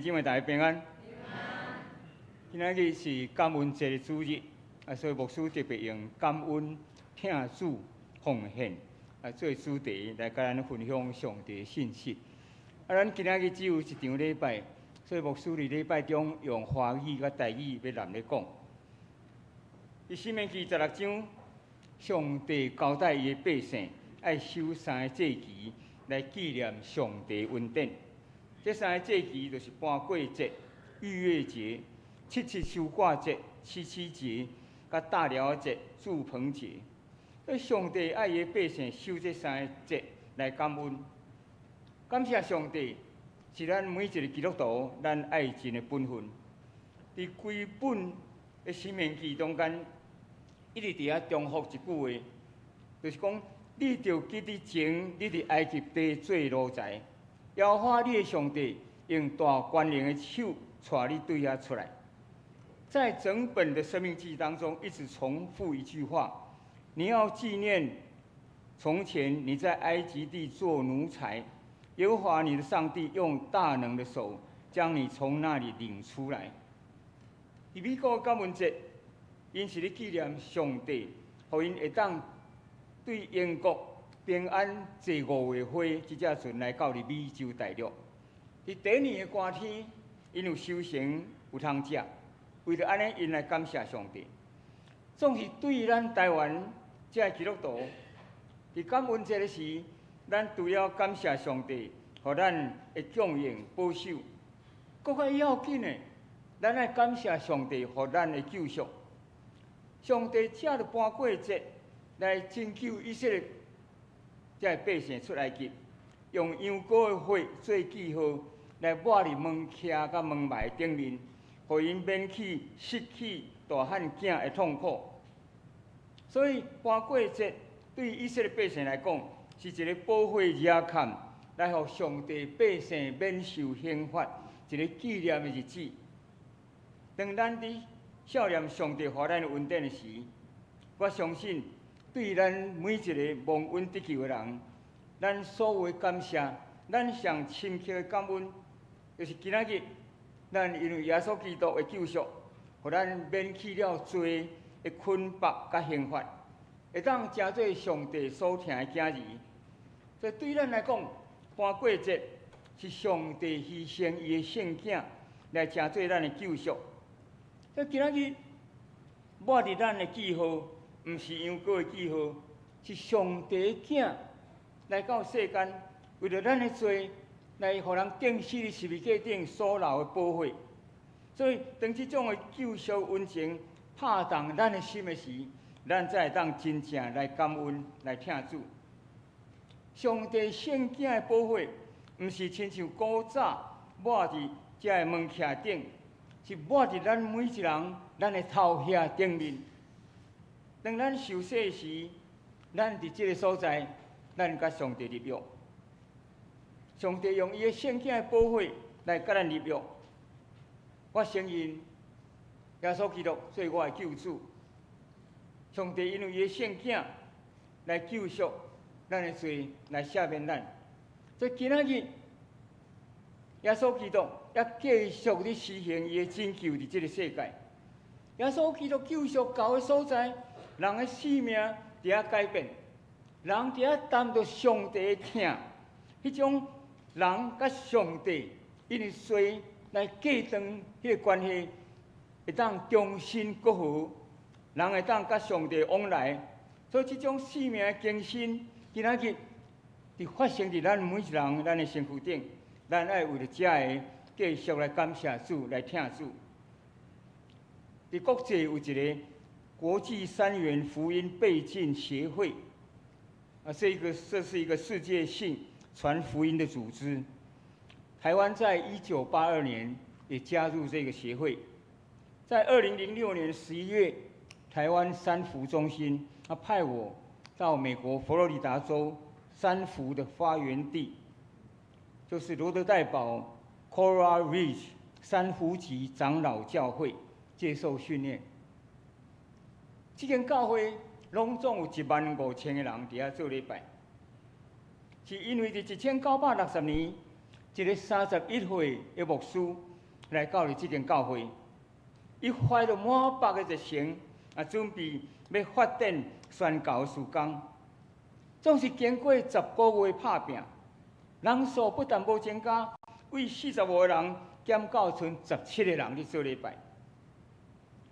姊妹，大家平安。今仔日是感恩節的主日，啊，所以牧師特別用感恩、疼主、奉獻啊做主題來共咱分享上帝的信息。啊，咱今仔日只有一場禮拜，所以牧師佇禮拜中用華語佮台語欲來講。佇申命記十六章，上帝交代伊的百姓愛守三個節期來紀念上帝恩典。這三個節期就是盤粿節、逾越節、七七收割節、七七節，佮大寮節、住棚節。所以上帝愛伊的百姓守這三個節來感恩，感謝上帝是咱每一個基督徒咱愛盡的本分。佇規本的申命記中間，一直佇遐重複一句話，就是講：你著記得前，你佇埃及地做奴才，耶和華你的上帝用大權能的手帶你對遐出來。在整本的申命記當中，一直重複一句話：你要紀念從前你在埃及地做奴才，耶和華你的上帝用大能的手將你從那裡領出來。佇美國感恩節，𪜶是咧紀念上帝，予𪜶會當對英國平安坐五月花這隻船來到佇美洲大陸。佇第一年的寒天，𪜶有收成有通食，為著按呢，𪜶來感謝上帝。總是對咱台灣這个基督徒，佇感恩節的時，咱除了感謝上帝，予咱的供應保守，閣較要緊的，咱愛感謝上帝，予咱的救贖。上帝藉著盤粿節來拯救以色列這个百姓出埃及，用羊羔的血做記號，來抹佇門徛佮門楣頂面，予𪜶免去失去大漢囝的痛苦。所以盤粿節對以色列百姓來講，是一个寶血遮砍，來予上帝百姓免受刑罰，一個紀念的日子。當咱佇數念上帝予咱的恩典的時，我相信對咱每一个蒙恩得救的人，咱所有的感謝，咱上深刻的感恩，就是今仔日咱因為耶穌基督的救贖，予咱免去了罪的捆綁佮刑罰，會當成做上帝所疼的囝兒。所以對咱來講，盤粿節是上帝犧牲伊的聖囝來成做咱的救贖。所以今仔日抹佇咱的記號，毋是羊羔的記號，是上帝的囝來到世間，為著咱的罪來予人釘死佇十字架頂所流的寶血。所以，當這種的救贖恩情拍動咱的心的時，咱才會當真正來感恩、來疼主。上帝聖囝的寶血，毋是親像古早抹佇這个門徛頂，是抹佇咱每一人咱的頭額頂面。當咱受洗時，咱佇這个所在，咱佮上帝立約。上帝用伊的聖囝的寶血來佮咱立約。我承認耶穌基督做我的救主。上帝因為伊的聖囝來救贖咱的罪，來赦免咱。所以今仔日，耶穌基督猶繼續咧施行伊的拯救佇這个世界。耶穌基督救贖到的所在，人的生命佇遐改變，人佇遐擔著上帝的疼，彼種人佮上帝因為罪來隔斷彼个關係，會當重新復和，人會當佮上帝往來。所以這種生命的更新，今仔日佇發生佇咱每一人咱的身軀頂，咱愛為著這个繼續來感謝主，來疼主。佇國際有一个國際三元福音背進協會，啊，這是一個世界性傳福音的組織。台灣在1982年也加入這個協會，在2006年11月，台灣三福中心他派我到美國佛羅里達州三福的發源地，就是羅德代堡 Coral Ridge 三福級長老教會接受訓練。這間教會攏總有1萬5千個人佇遐做禮拜，是因為佇1960年，一個31歲的牧師來到佇這間教會。伊懷著滿腹的熱誠，啊，準備欲發展宣教事工。總是經過10個月拍拚，人數不但無增加，為45個人減到剩17個人佇做禮拜。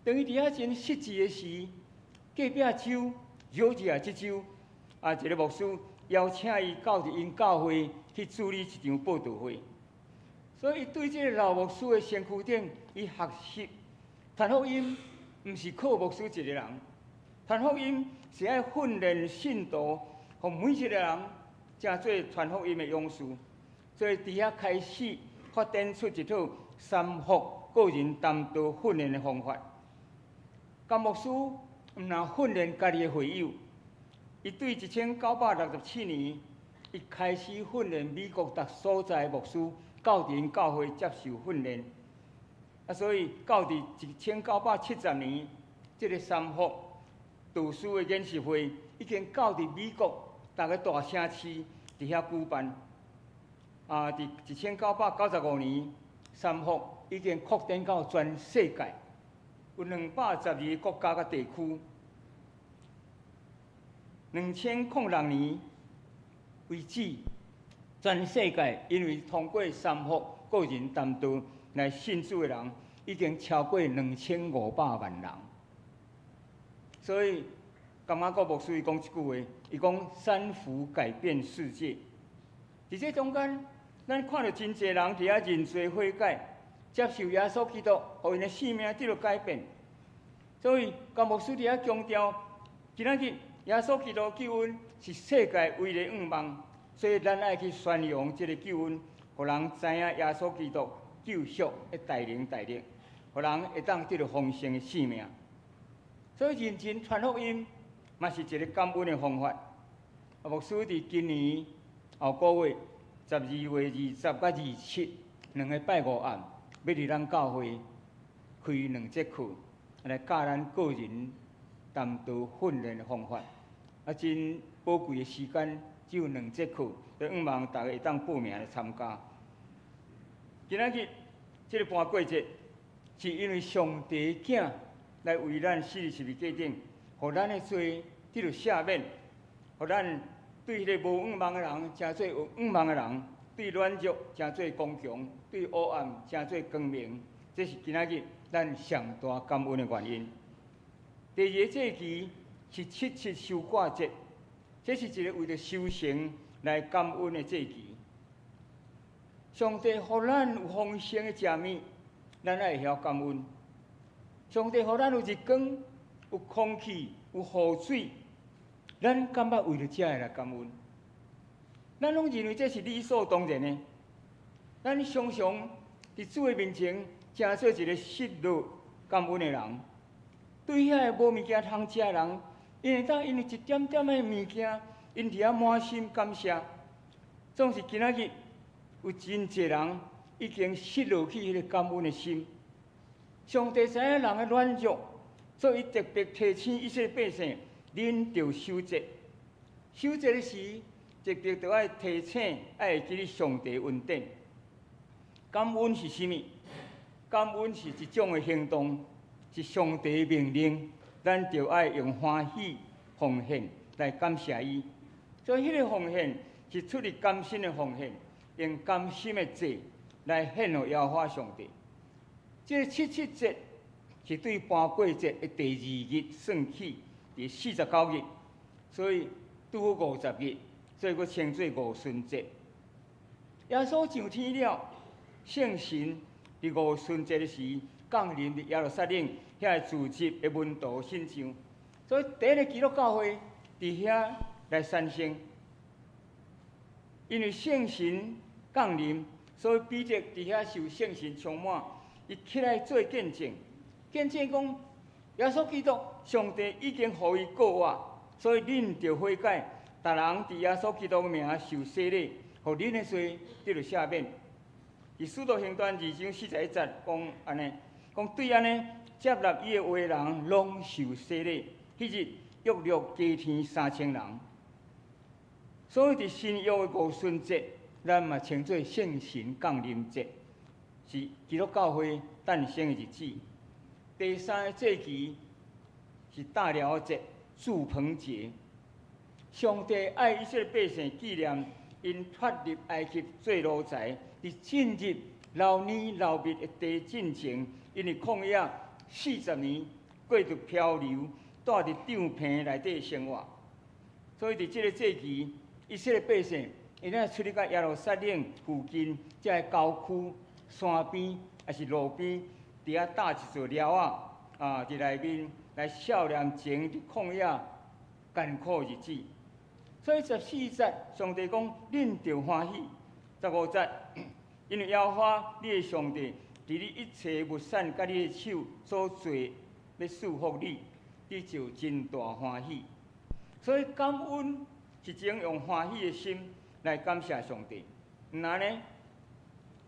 當伊佇遐真失志的時，隔壁州喬治亞這州啊，一個牧師邀請伊到佇𪜶教會去主理一場佈道會。所以，伊對這个老牧師的身軀頂，伊學習傳福音，毋是靠牧師一个人，傳福音是愛訓練信徒，予每一个人成做傳福音的勇士。所以，佇遐開始發展出一套三福個人傳道訓練的方法。甘牧師毋但訓練家己的會友，伊對1967年，伊開始訓練美國逐所在的牧師到𪜶教會接受訓練。啊，所以到佇1970年，這个三福導師的研習會已經到佇美國逐个大城市佇遐舉辦。啊，佇1995年，三福已經擴展到全世界，有212個國家佮地區。2006年為止，全世界因為通過三福個人傳道來信主的人，已經超過2500萬人。所以，甘雅各牧師伊講一句話，伊講三福改變世界。佇這中間，咱看著真濟人佇遐認罪悔改，接受耶穌基督，予𪜶的生命得著改變。所以，甘牧師佇遐強調，今仔日耶穌基督救恩是世界唯一的向望，所以咱愛去宣揚這个救恩，予人知影耶穌基督救贖的大能大力，予人會當得著豐盛的生命。所以認真傳福音，嘛是一个感恩的方法。牧師佇今年後個月12月20佮27兩个拜五暗，欲佇咱教會開兩節課，來教咱個人傳道訓練的方法。啊，真寶貴的時間，只有兩節課，所以向望大家會當報名來參加。今仔日這个盤過節，是因為上帝囝來為咱死佇十字架頂，予咱的罪得著赦免，予咱對彼个無向望的人，成做有向望的人；對軟弱成做剛強，對黑暗成做光明。這是今仔日咱上大感恩的原因。第二个節期是七七收割節，這是一个為著收成來感恩的節期。上帝予咱有豐盛的食物，咱愛會曉感恩。上帝予咱有日光、有空氣、有雨水，咱敢捌為著這个來感恩？咱攏認為這是理所當然的。咱常常佇主的面前，成做一个失落感恩的人。對遐个無物件通食的人，𪜶會當因為一點點的物件，𪜶佇遐滿心感謝。總是今仔日有真濟人已經失落去彼个感恩的心。上帝知影人的軟弱，所以特別提醒以色列百姓，恁著守節。守節的時，特別著愛提醒，愛會記得上帝恩典。感恩是啥物？感恩是一種的行動，是上帝命令，咱著愛用歡喜奉獻來感謝伊。所以，彼个奉獻是出自甘心的奉獻，用甘心的祭來獻予耶和華上帝。這个七七節是對盤過節的第二日算起，佇49日，所以拄好50日，所以閣稱做五旬節。耶穌上天了，聖神佇五旬節的時降臨佇耶路撒冷遐聚集的門徒身上，所以第一个基督教會佇遐來產生。因為聖神降臨，所以彼得佇遐受聖神充滿，伊起來做見證，見證講耶穌基督上帝已經予伊復活，所以恁著悔改，逐人佇耶穌基督名受洗禮，予恁的罪得著赦免。佇使徒行傳2章41節講按呢，講對按呢接納伊的話人攏受洗禮，彼日約略加添3000人。所以佇新約的五旬節，咱嘛稱做聖神降臨節。是基督教會誕生的日子。第三个節期是大寮節、住棚節。上帝愛以色列百姓紀念𪜶脫離埃及做奴才，佇進入流奶流蜜的地進前，𪜶佇曠野40年過著漂流，蹛佇帳棚內底生活。所以佇這个節期，以色列百姓𪜶愛出入到耶路撒冷附近這个郊區山邊，抑是路邊，佇遐搭一座寮仔啊，佇內面來數念前佇曠野艱苦日子。所以14節，上帝講恁著歡喜。15節，因為耶和華你的上帝佇你一切物產佮你的手所做欲賜福你，你就真大歡喜。所以感恩是一種用歡喜的心來感謝上帝。毋若呢？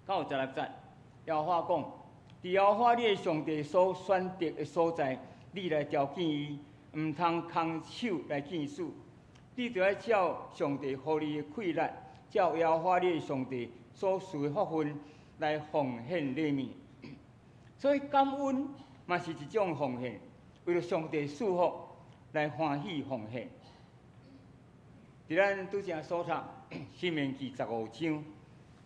到16節，耶和華講：佇耶和華你的上帝所選擇的所在，你來朝見伊，毋通空手來見主。你著愛照上帝予你的氣力，照耶和華你的上帝所賜的福分來奉獻禮物。所以感恩嘛是一種奉獻，為著上帝賜福來歡喜奉獻。佇咱拄才所讀《申命記》15章，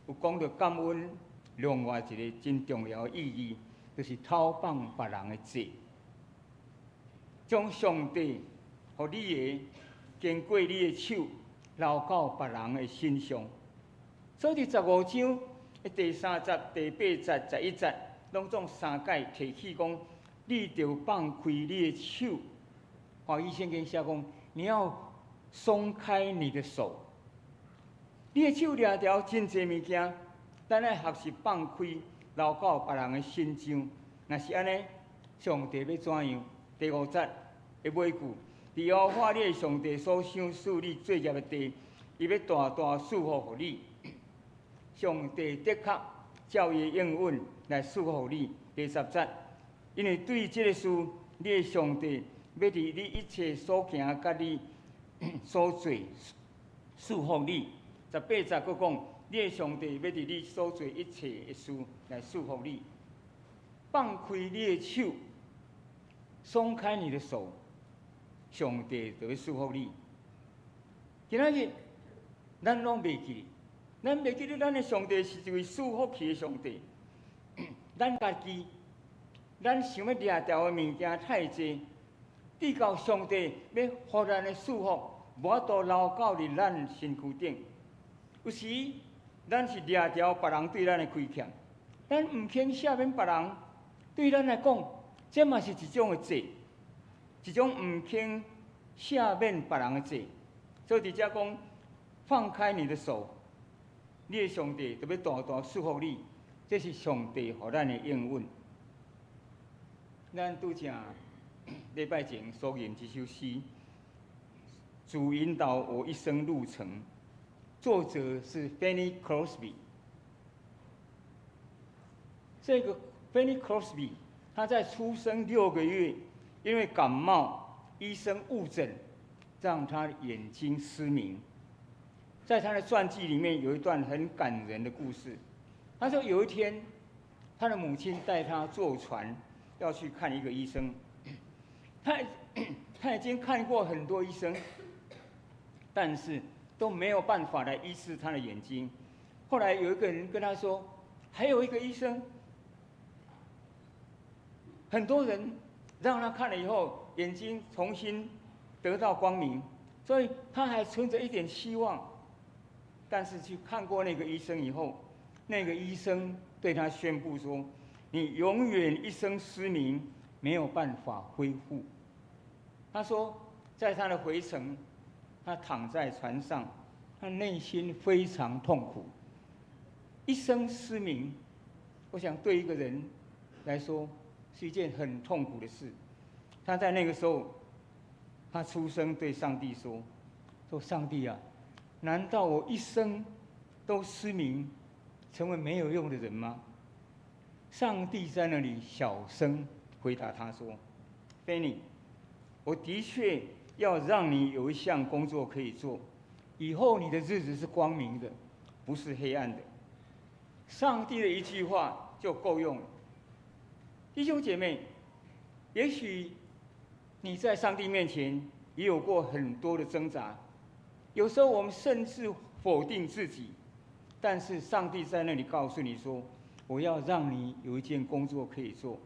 有講著感恩另外一个真重要的意義，就是偷放別人的債，將上帝予你的經過你的手留到別人的身上。所以佇十五章的第三節、第八節、11節，攏總三擺提起講，你著放開你的手。華語聖經寫講，你要鬆開你的手。你的手掠著真濟物件，咱愛學習放開，留到別人的身上。若是按呢，上帝欲怎樣？第五節的尾句，佇耶和華你的上帝所賞賜你作業的地，伊欲大大賜福予你。上帝的確照伊的應允來賜福予你。第10節，因為對這个事，你的上帝欲佇你一切所行佮你所做賜福你。18節閣講，你的上帝欲佇你所做一切的事來賜福你。放開你的手，鬆開你的手，上帝就欲賜福你。今仔日，咱攏袂記，咱袂記得咱的上帝是一位賜福氣的上帝。咱家己，咱想欲掠著的物件太濟，直到上帝欲予咱的賜福，無法度留到佇咱身軀頂。有時，咱是掠著別人對咱的虧欠，咱毋肯赦免別人，對咱來講，這嘛是一種的債，一種毋肯赦免別人的債。所以佇遮講，放開你的手，你的上帝就欲大大賜福你，這是上帝予咱的應允。咱拄才禮拜前所吟這首詩，主引導我一生路程，作者是 Fanny Crosby。這個 Fanny Crosby，他在出生6個月，因為感冒，醫生誤診，讓他眼睛失明。在他的傳記裡面有一段很感人的故事。他說有一天，他的母親帶他坐船要去看一個醫生。他已經看過很多醫生，但是都沒有辦法來醫治他的眼睛。後來有一個人跟他說，還有一個醫生，很多人讓他看了以後，眼睛重新得到光明，所以他還存着一點希望。但是去看過那個醫生以後，那個醫生對他宣布說：“你永遠一生失明，沒有辦法恢復。”他說，在他的回程，他躺在船上，他內心非常痛苦。一生失明，我想對一個人來說是一件很痛苦的事。他在那個時候，他出聲對上帝說：“說上帝啊，難道我一生都失明，成為沒有用的人嗎？”上帝在那裡小聲回答他說：“菲尼，我的確要讓你有一項工作可以做，以後你的日子是光明的，不是黑暗的。”上帝的一句話就夠用了。弟兄姐妹，也許你在上帝面前也有過很多的掙扎，有時候我們甚至否定自己，但是上帝在那裡告訴你說：“我要讓你有一件工作可以做。”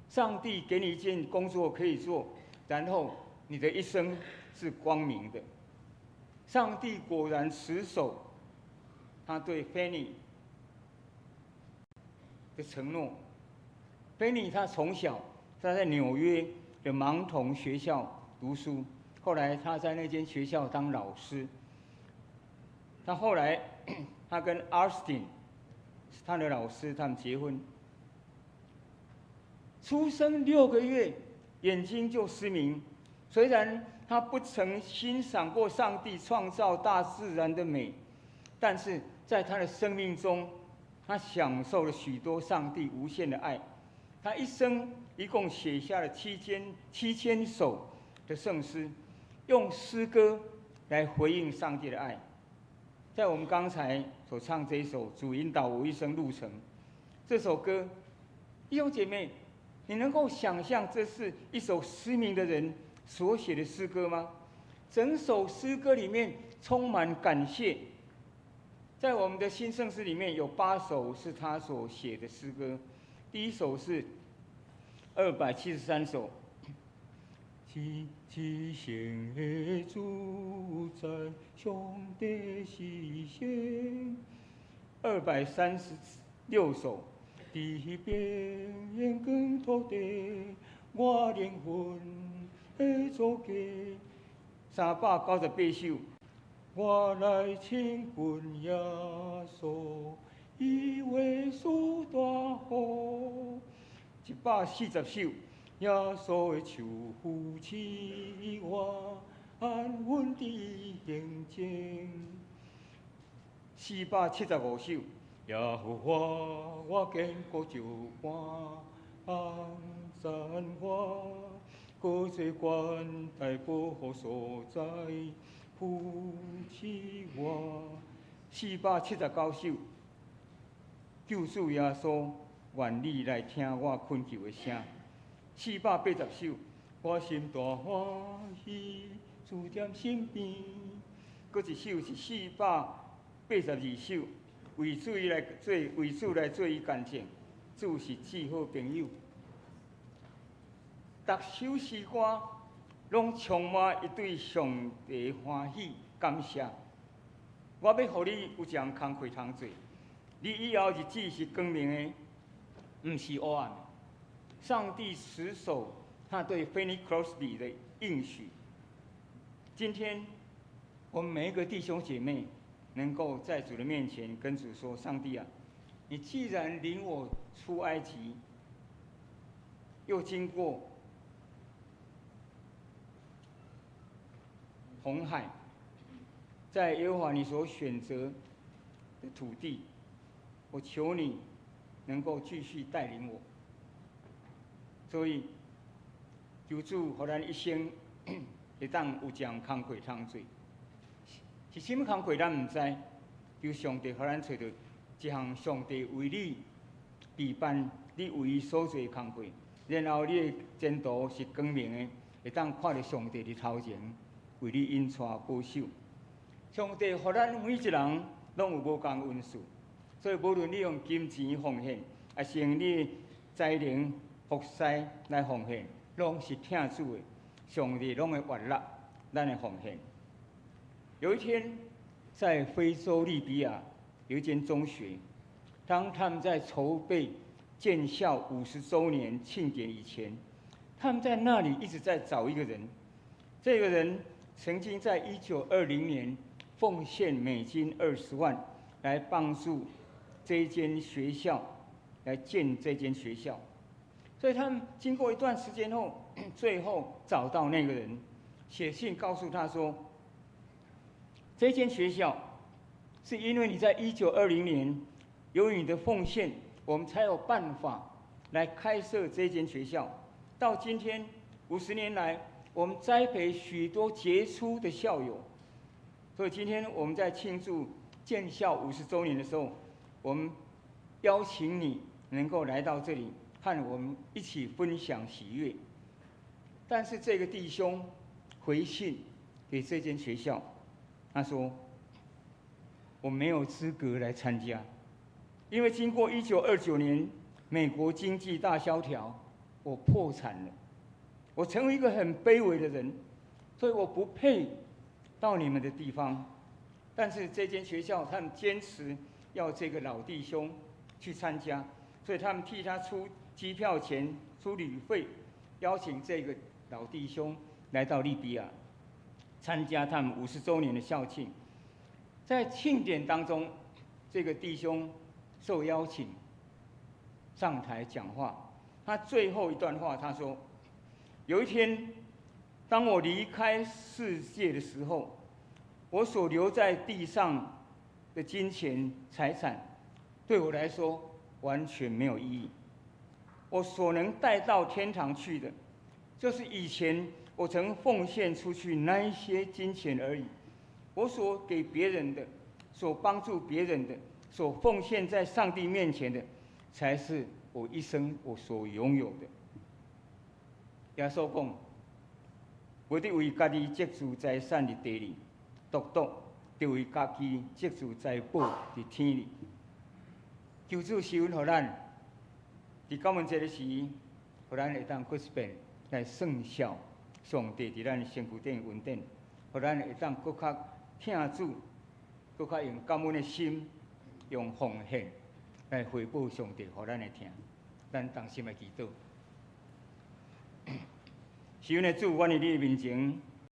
上帝給你一件工作可以做，然後你的一生是光明的。上帝果然持守他對菲尼的承諾。菲尼他從小他在紐約的盲童學校讀書，後來他在那間學校當老師。他後來他跟阿斯汀是他的老師，他們結婚。出生6個月，眼睛就失明。雖然他不曾欣賞過上帝創造大自然的美，但是在他的生命中，他享受了許多上帝無限的愛。他一生一共寫下了7000首的聖詩，用詩歌來回應上帝的愛。在我們剛才所唱這一首《主引導我一生路程》這首歌，弟兄姐妹，你能夠想象這是一首失明的人所寫的詩歌嗎？整首詩歌裡面充滿感謝。在我們的新聖詩裡面有八首是他所寫的詩歌。第一首是273首，至聖的主宰，上帝是神。236首，佇變光土地，我靈魂的祖家。398首，我來親近耶穌。伊話事大好，140首，耶穌的手扶持我，安穩佇行前。475首，耶和華我堅固石磐，幫贊我，閣做懸台保護所在，扶持我。479首。救主耶穌，願你來聽我懇求的聲。480首，我心大歡喜，主踮身邊。閣一首是482首，為主來做伊見證，主是至好朋友。逐首詩歌攏充滿伊對上帝歡喜感謝。我欲予你有一項工課通做。你以後日子是光明的，毋是黑暗的。上帝持守他對 Fanny Crosby 的應許。今天，我們每一個弟兄姐妹能夠在主的面前跟主說：“上帝啊，你既然領我出埃及，又經過紅海，在耶和華你所選擇的土地，我求你能夠繼續帶領我。”所以，求主予咱一生會當有一項工課通做，是啥物工課咱毋知。求上帝予咱揣著一項上帝為你備辦、你為伊所做的工課，然後你的前途是光明的，會當看著上帝佇頭前為你引帶保守。上帝予咱每一人攏有無仝恩賜，所以無論你用金錢奉獻，抑是用你的才能服侍來奉獻，攏是疼主的，上帝攏會悅納咱的奉獻。有一天，在非洲利比亞有一間中學，當他們在籌備建校50週年慶典以前，他們在那裡一直在找一個人。這個人曾經在1920年奉獻美金20萬來幫助這間學校來建這間學校。所以他們經過一段時間後，最後找到那個人，寫信告訴他說：這間學校是因為你在1920年由於你的奉獻，我們才有辦法來開設這間學校。到今天50年來，我們栽培許多傑出的校友。所以今天我們在慶祝建校50週年的時候，我們邀請你能夠來到這裡，和我們一起分享喜悅。”但是這個弟兄回信給這間學校，他說：“我沒有資格來參加，因為經過1929年美國經濟大蕭條，我破產了，我成為一個很卑微的人，所以我不配到你們的地方。”但是這間學校他們堅持要這個老弟兄去參加，所以他們替他出機票錢、出旅費，邀請這個老弟兄來到利比亞參加他們50週年的校慶。在慶典當中，這個弟兄受邀請上台講話。他最後一段話，他說：“有一天，當我離開世界的時候，我所留在地上的金錢財產，對我來說完全沒有意義。我所能帶到天堂去的，就是以前我曾奉獻出去那一些金錢而已。我所給別人的，所幫助別人的，所奉獻在上帝面前的，才是我一生我所擁有的。”耶穌講：“無得為家己積聚財產佇地裡，獨獨著為家己積聚財寶佇天裡。”求主施恩予咱，佇感恩節的時，予咱會當閣一遍來算數上帝佇咱身軀頂恩典，予咱會當閣較疼主，閣較用感恩的心，用奉獻來回報上帝予咱的疼。咱同心來祈禱。是阮的主，阮佇你的面前，